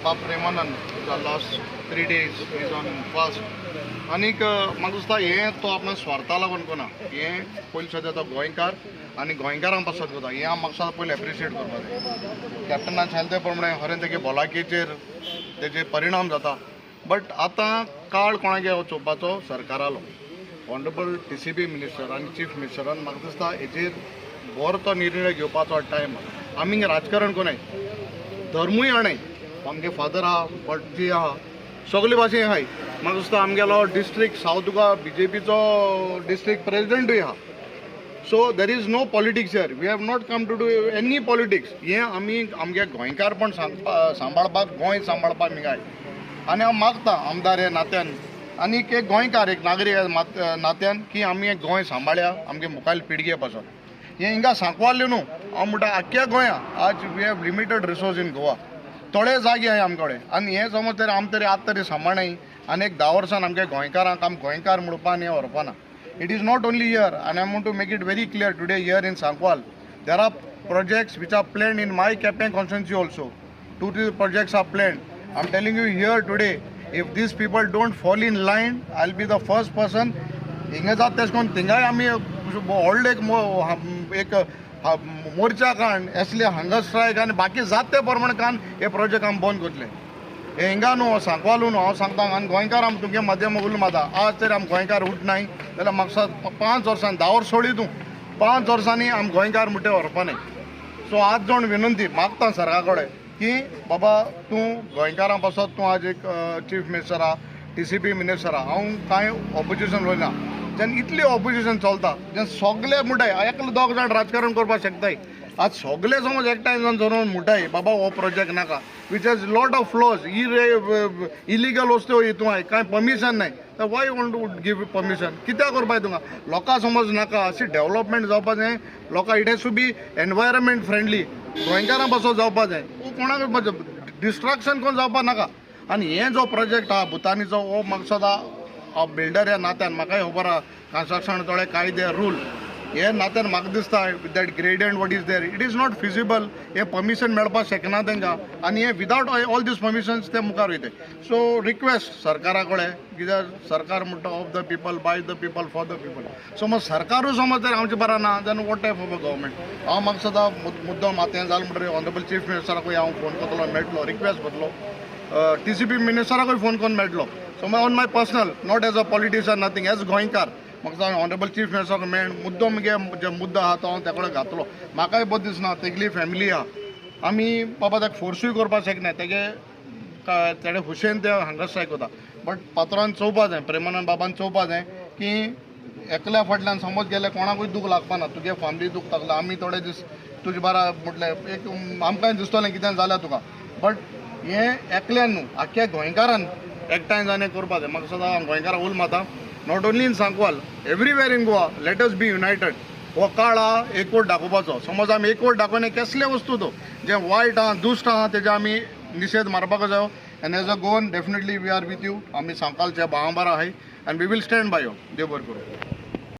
बाब Premanand the last 3 days is on fast. आनीक म्हाका दिसता हें तो आपणा स्वार्था लागून कोना, हें पयलीं सद्या तो गोंयकार आनी गोंयकारां पासत करता. हें हांव म्हाका पयलीं एप्रिशिएट करपाक जाय. कॅप्टनान सांगलें ते प्रमाणे खरें तेगे भलायकेचेर तेजे परिणाम जाता, बट आतां काळ कोणागे चोवपाचो सरकारालो. ऑनरेबल टीसीपी मिनिस्टर आनी चीफ मिनिस्टरान म्हाका दिसता हेजेर बरो तो निर्णय घेवपाचो टायम. आमी राजकारण कोनाय, धर्मूय आणाय. आमगे फादर आहा, भटजी आहा, सगळे भाशेन आहाय. म्हाका दिसता आमगेलो डिस्ट्रिक्ट सावथ गोवा बीजेपीचो डिस्ट्रिक्ट प्रेसिडेंटूय आहा. So there is no politics here. We have not come to do any politics. हें आमी आमगे गोंयकारपण सांबाळपाक, गोंय सांबाळपाक आमी. आनी हांव मागता आमदार ह्या नात्यान आनी एक गोंयकार, एक नागरीक ह्या नात्यान की आमी गोंय सांबाळया आमगे मुखायल पिळगे पासत. हें हिंगा सांकवाले न्हू, हांव म्हणटा आख्ख्या गोंया. आज we have limited resource in Goa. थोडे जागे आहाय आमचे कडेन आनी हें समज तरी आमी तरी आतां तरी सांबाळनाय आनी एक 10 वर्सान आमगे गोंयकारांक आमी गोंयकार म्हणपा आनी व्हरपाना. It is not only here, and I want to make it very clear today here in Sancoale, there are projects which are planned in my Quepem constituency also. Two, three projects are planned. I am telling you here today, if these people don't fall in line, I will be the first person. हिंगा जाता तेश करून थिंगाय आमी व्हडलो एक मोर्चा काण असले हंगर स्ट्रायक आनी बाकी जात ते प्रमाणे काण हे प्रोजेक्ट आमी बंद करतले. हे हिंगा न्हू, सांकवालू न्हू, हांव सांगता. आनी गोंयकार आमी तुमगे माध्यम उलो मारता, आज तरी आमी गोंयकार उठनाय जाल्यार म्हाका 5 वर्सांनी, 10 वर्स सोडी तूं, 5 वर्सांनी आमी गोंयकार म्हणटे व्हरपा न्हय. सो आज जावन विनंती मागता सरकारा कडेन की बाबा, तूं गोंयकारां पासत तूं आज एक चीफ मिनिस्टर आहा, टीसीपी मिनिस्टर आहा. हांव कांय ऑपोजिशन उलयना. जेन्ना इतली ऑपोजिशन चलता, जेन्ना सगळे म्हणटाय, एकलो दोग जाण राजकारण करपाक शकताय, आज सगळे समज एकठांय जावन जर म्हणटाय बाबा हो प्रोजेक्ट नाका, which has lot of flaws, illegal वस्तू हितून आहाय, कांय परमिशन नाय, तर why want to give permission? कित्याक करपाक तुका? लोकां समज नाका अशी डेवलपमेंट जावपा जाय लोकां. It has to be environment friendly. गोंयकारां पासत जावपा जाय, कोणाक डिस्ट्रक्शन कोण जावपा नाका. आनी हे जो प्रोजेक्ट आहा भुतानीचो, हो म्हाका सदां हांव बिल्डर ह्या नात्यान म्हाकाय खबर आहा कन्स्ट्रक्शन थोडे कायदे रूल. हे नात्यान म्हाका दिसता with that gradient what is there, it is not feasible. हे परमिशन मेळपाक शकना तांकां आनी हे विदावट ऑल these permissions ते मुखार वयता. सो रिक्वेस्ट सरकारा कडेन, कित्याक सरकार म्हणटा of the people, by the people, for the people. समज सरकारूय समज जर आमचे बरां ना, then what type of a government? हांव म्हाका सदां मुद्दम आतां हें जालें म्हणटकीर ऑनरेबल चीफ मिनिस्टराकूय हांव फोन करतलो, मेळटलो, रिक्वेस्ट करतलो. टीसीपी मिनिस्टराकूय फोन करून मेळटलो. So on my personal, not as a politician, nothing, as गोंयकार म्हाका ऑनरेबल चीफ मिनिस्टराक मेळ मुद्दम मुगे जे मुद्दो आहा तो हांव त्या कडेन घातलो. म्हाकाय बरें दिसना. तेगली फॅमिली आहा, आमी बाबा ताका फोर्सूय करपाक शकना. तेगे तेणे खुशयेन ते हांगा स्ट्रायक वता, बट पात्रान चोवपा जाय, प्रेमानंद बाबान चोवपा जाय की एकल्या फाटल्यान समज गेल्यार कोणाकूय दूख लागपाना. तुगे फॅमिली दूख लागला, आमी थोडे दीस तुजे बारा म्हटलें एक आमकांय दिसतलें कितें जाल्यार तुका, बट हें एकल्यान न्हू, आख्ख्या गोंयकारान एकठांय जावन हें करपा जाय. म्हाका सदां गोंयकारां उल मारता, not only in Sancoale, everywhere in Goa, let us be united. हो काळ आहा एकवट दाखोवपाचो. समज आमी एकवट दाखोवन केसले वस्तू तो जें वायट आहा, दुश्ट आहा, तेजे आमी निशेध मारपाक जायो. And as a Goan, definitely we are with you. आमी सांकवालच्या भावां बारा आहाय and we will stand by you. देव बरें करूं.